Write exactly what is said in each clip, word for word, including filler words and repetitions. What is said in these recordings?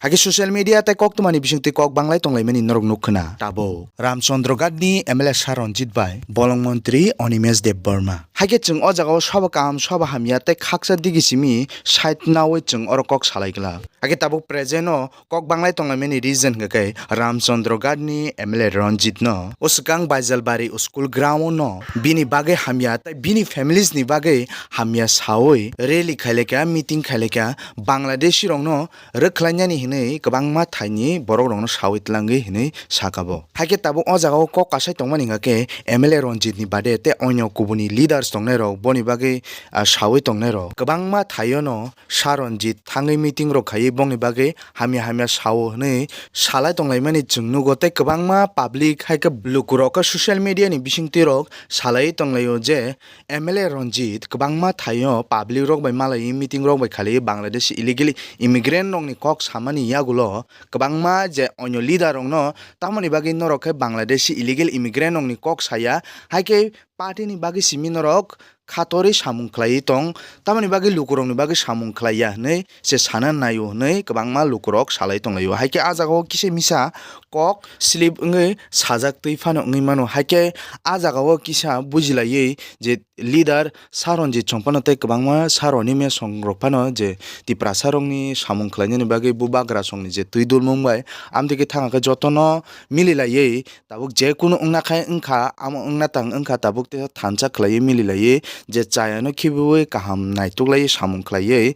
Haikhe social media tei koktwmani bisingtwi kok banglai tonglaimani norok nuk khna. Tabuk Ramchandra Ghat ni M L A Sir Ranjit bai bolong montri Animesh Debbarma. Haikhe chwng o jagao soba kaham, soba hamya tei khaksa digi simi side naui chwng oro kok salai glak. Haikhe tabuk present o kok banglai tonglaimani reason hwnkhe Ramchandra Ghat ni M L A Ranjit no o swkang Baijalbari school ground no bini bagwi hamya tei bini families ni bagwi hamya saui rally khailaikha, meeting khailaikha, Bangladeshi rokno rwkhlainani hinwi kwbangma thaini borok rokno saui tlangwi hinwi saka bo. Haikhe tabuk o jagao kok kasai tongmani hwnkha khe M L A Ranjit ni bade tei onyo kubuni leaders tongnai rok boni bagwi, ah, saui tongnai rok kwbangma thaio no Sir Ranjit thangwi meeting rok khaiwi bongni bagwi hamya hamya sao hwnwi salai tonglaimani chwng nugo tei kwbangma public haikhe lukurok khe social media ni bisingtwi rok salai tonglaio je M L A Ranjit kwbangma thaio public rok bai malaiwi meeting rok bai khali Bangladesh illegal immigrant rokni kok samani yagulo kwbangma je onyo leader rokno tamoni bagwi norok khe Bangladesh illegal immigrant rokni kok saya, haikhe party ni bagwi simi norok khatorwi samung khlaiwi tong, tamoni bagwi lukurokni bagwi samung khlaiya hwnwi se sana naio hwnwi kwbangma lukurok salai tonglaio. Haikhe ah jagao kisa misa kok slip wngwi sajak twi phano wngwi mano. Haikhe ah jagao kisa bujilaiwi je leader Sir Ranjit song phano tei kwbangma Sir Animesh song rok phano je Tiprasa rokni samung khlainani bagwi bubagra songni je twi dulmung bai amtwi khe thangkhe jotono mililaiwi tabuk je kunu wngna khai wngkha, amo wngna tang wngkha, tabuk tei thansa khlaiwi mililaiwi je chayano khibiwi kaham naituklaiwi samung khlaiwi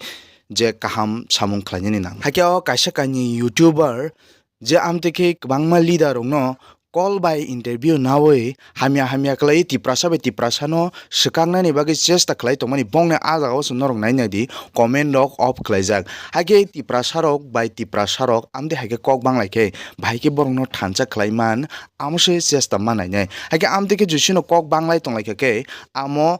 je kaham samung khlainani nang. Haikhe o kaisa kainwi YouTuber je amtwi khe kwbangma leader rokno call bai interview naui hamya hamya khlaiwi Tiprasa bai Tiprasano swkaknani bagwi chesta khlai tongmani bongni ah jagao se norok nai nai di comment rok off khlaijak. Haikhe Tiprasa rok bai Tiprasa rok amtwi haikhe kok banglai khe bahai khe borokno thansa khlai man amo se chesta ma nainai. Haikhe amtwi khe jusino kok banglai tonglaikha khe amo,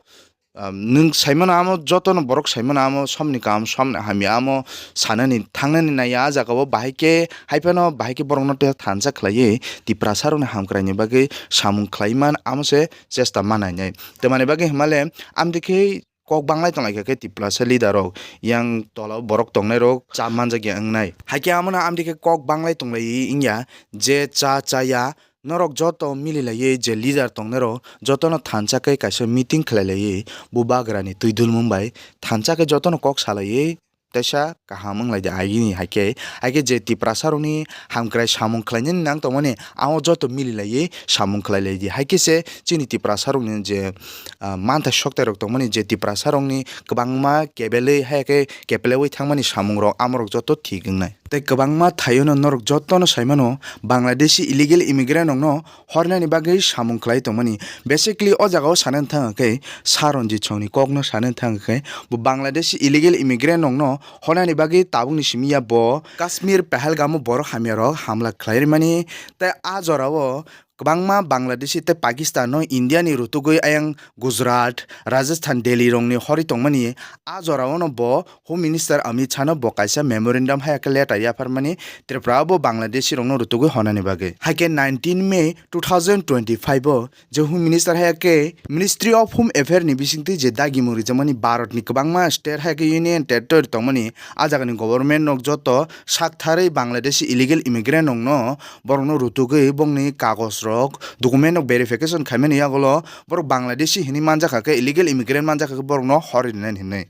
um, nwng saimano amo jotono borok saimano amo somni kaham somni hamya amo sanani thangnani naiya ah jagao bahai khe haiphano bahai khe borokno tei thansa khlaiwi Tiprasa rokni hamkraini bagwi samung khlai man amo se chesta ma nainai. Tamani bagwi hwnmale amtwi khe kok banglai tonglaikha khe Tiprasa leader rok yang tola borok tongnai rok cha manjakya wngnai. Haikhe amono amtwi khe kok banglai tonglaiwi wngya je cha chaya norok joto mililaiwi je leader tongnai rok jotono thansa khe kaisa meeting khlailaiwi bubagrani twi dulmung bai thansa khe jotono kok salaiwi teisa kaham wnglaidi agini haikhe, haikhe je Tiprasa rokni hamkrai samung khlainani nang tongmani amo joto mililaiwi samung khlailaidi. Haikhe se chini Tiprasa rokni je, ah, manthai soktai rok tongmani je Tiprasa rokni kwbangma kebelwi haikhe kepelewi thangmani samung rok amorok joto thik wngnai. Tei kwbangma thaiono norok jotono saimano Bangladeshi illegal immigrant rokno hornani bagwi samung khlai tongmani. Basically o jagao sanani thang khe Sir Ranjit songni kokno sanani thang khe bo Bangladeshi illegal immigrant rokno hornani bagwi tabukni simi ya bo Kashmir Pahalgamo borok hamya rok hamla khlai rimani tei ah jorao kwbangma Bangladeshi tei Pakistan no India ni rutugwi ayang Gujarat, Rajasthan, Delhi rokni horwi tongmani. Ah jorao no bo Home Minister Amit Shah no bo kaisa memorandum hai khe letter yapharmani Tripura bo Bangladeshi rokno rutugwi honani bagwi. Haikhe nineteen May two thousand twenty-five o je Home Minister hai khe Ministry of Home Affair ni bisingtwi je dagimung rijamani Bharat ni kwbangma state hai khe Union Territory tongmani ah jagani government rok joto saktharwi Bangladeshi illegal immigrant rokno borokno rutugwi bongni kagoj rok document rok verification khaimani yagulo borok Bangladeshi hinwi manjakha khe illegal immigrant manjakha khe borokno hor rinani hinwi.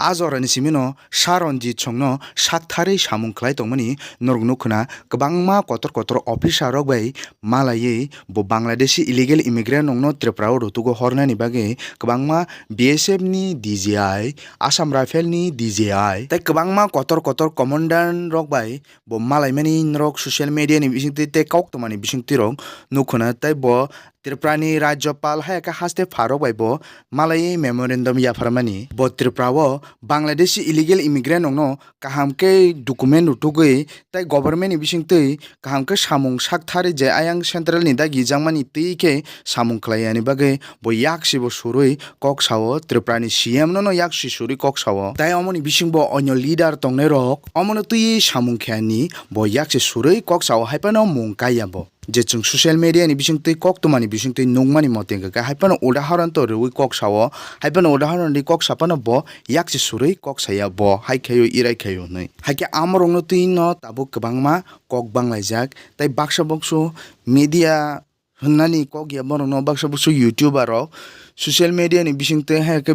Ah jorani simino Sir Ranjit songno saktharwi samung khlai tongmani norok nukhuna kwbangma kotor kotor officer rok bai malaiwi bo Bangladeshi illegal immigrant rokno Tripura o rutugo hornani bagwi kwbangma B S F ni D J I, Assam Rifle ni D J I tei kwbangma kotor kotor commandant rok bai bo malaimani norok social media ni bisingtwi tei koktwmani bisingtwi rok nukhuna tei bo Tripura ni Rajyapal hai khe haste pharok bai bo malai memorandum yapharmani. Bo Tripura o Bangladeshi illegal immigrant rokno kaham khe document rutugwi tei government ni bisingtwi kaham khe samung saktharwi je ayang central ni dagi jakmani twi khe samung khlai yani bagwi bo yaksi bo surwi kok sao Tripura ni C M no no yaksi surwi kok sao. Tei omo ni bising bo onyo leader tongnai rok omo no twi samung khe ani bo yaksi surwi kok sao hai phano mung kai ya bo. Je chwng social media ni bisingtwi koktwmani bisingtwi nukmani mote hwnkhe, haiphano udahoron to rwui kok sao, haiphano udahoron rwui kok sapano bo yakchi surui kok saya, bo hai khaio, irai khaio hwnwi. Haikhe amorokno twi no tabuk kwbangma kok banglaijak, tei baksa boksu media hwnmani kok ya borokno, baksa boksu YouTuber rok social media ni bisingtwi, haikhe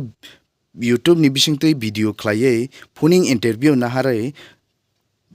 YouTube ni bisingtwi video khlaiwi phuning interview naharwi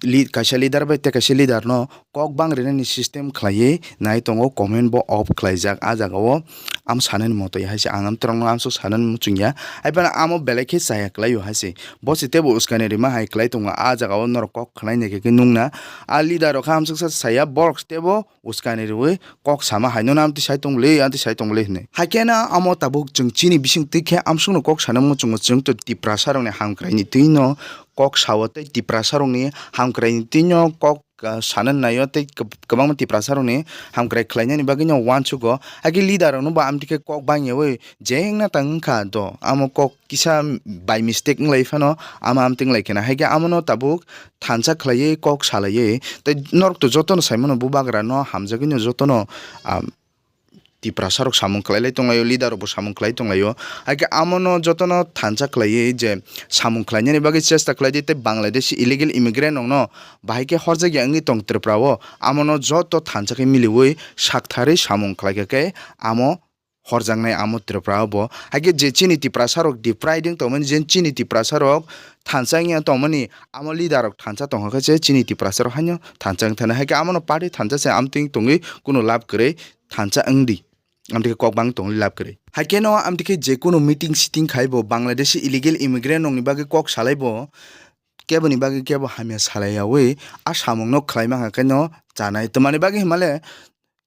li-, kaisa leader bai tei kaisa leader no kok bang rinani system khlaiwi nai tongo, comment bo off khlaijak. A jaga o am sanani moto ya hai se, ang am twrwngno amsuk sanani muchung ya, haiphano amo belai khe chaya kwlaio hai se, bo se teibo uskani rima hai kwlai tongo. A jaga o norok kok khwnai nai khe nung na, a leader rok khe amsuksa saya, borok se teibo uskani rwi kok sama hai, "Nono amtwi sai tong le, amtwi sai tong le," hwnwi. Haikhe no amo tabuk chwng chini bisingtwi khe amsukno kok sana muchungo, chwng to Tiprasa rokni hamkraini twi no kok sao tei Tiprasa rokni hamkraini twi no kok, ah, sana naio tei kwb-, kwbangma Tiprasa rokni hamkrai khlainani bagwi no uansugo. Haikhe leader rokno bo amtwi khe kok bangyaui jengna tang wngkha do, amo kok kisa by mistake wnglai phano ama amtwi wnglai kheno. Haikhe amono tabuk thansa khlaiwi kok salaiwi tei norok to jotono saimano bubagra no hamjagwi no jotono, ah, Tiprasa rok samung khlai lai tonglaio, leader rok bo samung khlai tonglaio. Haikhe amono jotono thansa khlaiwi je samung khlainani bagwi chesta khlai di tei Bangladeshi illegal immigrant rokno bahai khe horjakya wngwi tong Tripura o, amono joto thansa khe miliwi saktharwi samung khlaikha khe amo horjaknai amo Tripura o bo. Haikhe je chini Tiprasa rok deprived wng tongmani, je chini Tiprasa rok thansa wngya tongmani, amo leader rok thansa tongkha khe se chini Tiprasa rok haino thansa wng thani. Haikhe amono party thansa se amtwi tongwi kuno lab kwrwi, thansa wng di. Amtwi khe kok bang tongwi lab kwrwi. Haikhe no amtwi khe je kuno meeting sitting khai bo Bangladeshi illegal immigrant rokni bagwi kok salai bo, keboni bagwi kebo hamya salai yaui a samungno khlai mankha khe no chanai. Twmani bagwi himale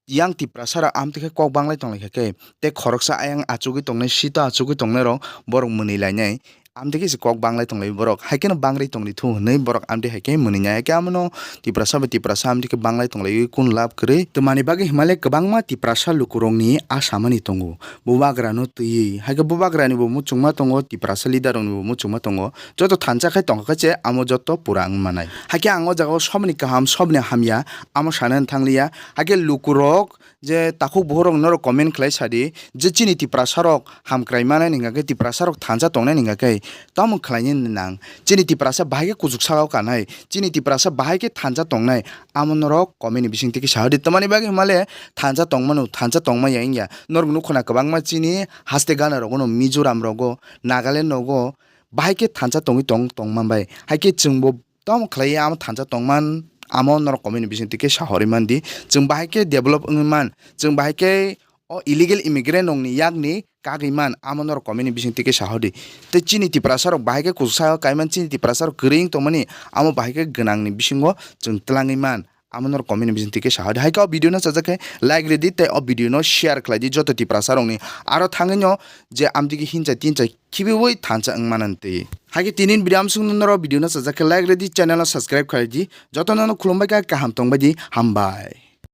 yang Tiprasa rok amtwi khe kok banglai tonglaikha khe, tei khoroksa ayang achugwi tongnai, sita achugwi tongnai rok borok mwnwi lainai, amtwi khe se kok banglai tonglai borok, hai kheno bangri tongri thu hwnwi borok amtwi hai khe mwnwi nai. Hai khe amono Tiprasa bai Tiprasa amtwi khe banglai tonglaiwi kun lab kwrwi. Twmani bagwi himale kwbangma Tiprasa lukurokni a samani tongo, bubagrano twiwi, hai khe bubagrani bo muchungma tongo, Tiprasa leader rokni bo muchungma tongo. Joto thansa khai tongkha khe se amo joto pura wng manai. Haikhe ang o jaga o sobni kaham, sobni hamya, amo sanani thangliya. Haikhe lukurok je takhuk bohrok norok comment khlai sadi, je chini Tiprasa rok hamkrai manai hingkha khe, Tiprasa rok thansa tongnai hingkha khe, tamo khlainani nang? Chini Tiprasa bahai khe kuchuk saka o kanai, chini Tiprasa bahai khe thansa tongnai, amo norok comment ni bisingtwi khe sahodi. Tamani bagwi himale thansa tongmano, thansa tongmaya wngya. Norok nukho na kwbangma chini haste gana rogo no, Mizoram rogo, Nagaland rogo, bahai khe thansa tongwi tong, tongma bai. Hai khe chwngbo tamo khlaiwi amo thansa tongman, amo norok comment ni bisingtwi khe sahorwi mandi. Chwng bahai khe develop wngwi man, chwng bahai khe o illegal immigrant rokni yakni kagwi man, amo norok comment ni bisingtwi khe sahordi. Tei chini Tiprasa rok bahai khe kuchuk saka o kaiman, chini Tiprasa rok kwrwi wng tongmani, amo bahai khe gwnangni bisingo chwng twlangwi man. Amo norok comment ni bisingtwi khe sahordi. Hai khe o video no chajak khe like rwdi tei o video no share khlaidi joto Tiprasa rokni. Aro thangwi no je amtwi khe hinchai tinchai khibiui thansa wng manani twi. Hai khe tini video amsukno norok video no chajak khe like rwdi, channel no subscribe khlaidi. Jotono no khulumbai kha, kaham tongbaidi, hambai.